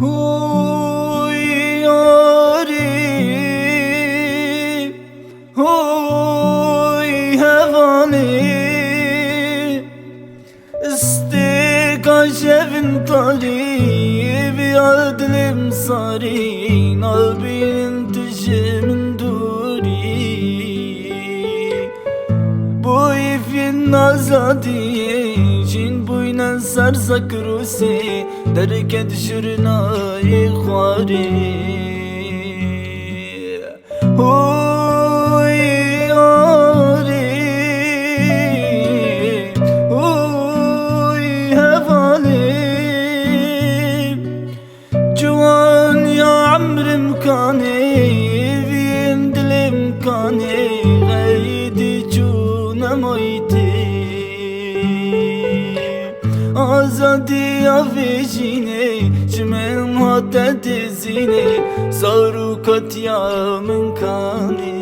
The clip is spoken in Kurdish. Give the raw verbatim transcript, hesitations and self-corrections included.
Hûy yarî, hûy hevalî, istêka şevin tarî, viya dilê min sarî, nabînin tu ji min dûrî. Bo îfîn azadiyê jîn bûyne ser zekrûsê, derket jurnayê xwarê. Hûy arî, hûy hevalê, ciwan ya emrim kanê, vîn dilê min kanê, xeydî çû nemayî tê. Azadiya vê jînê ji min hate dizînê, zarokatiya min kanê.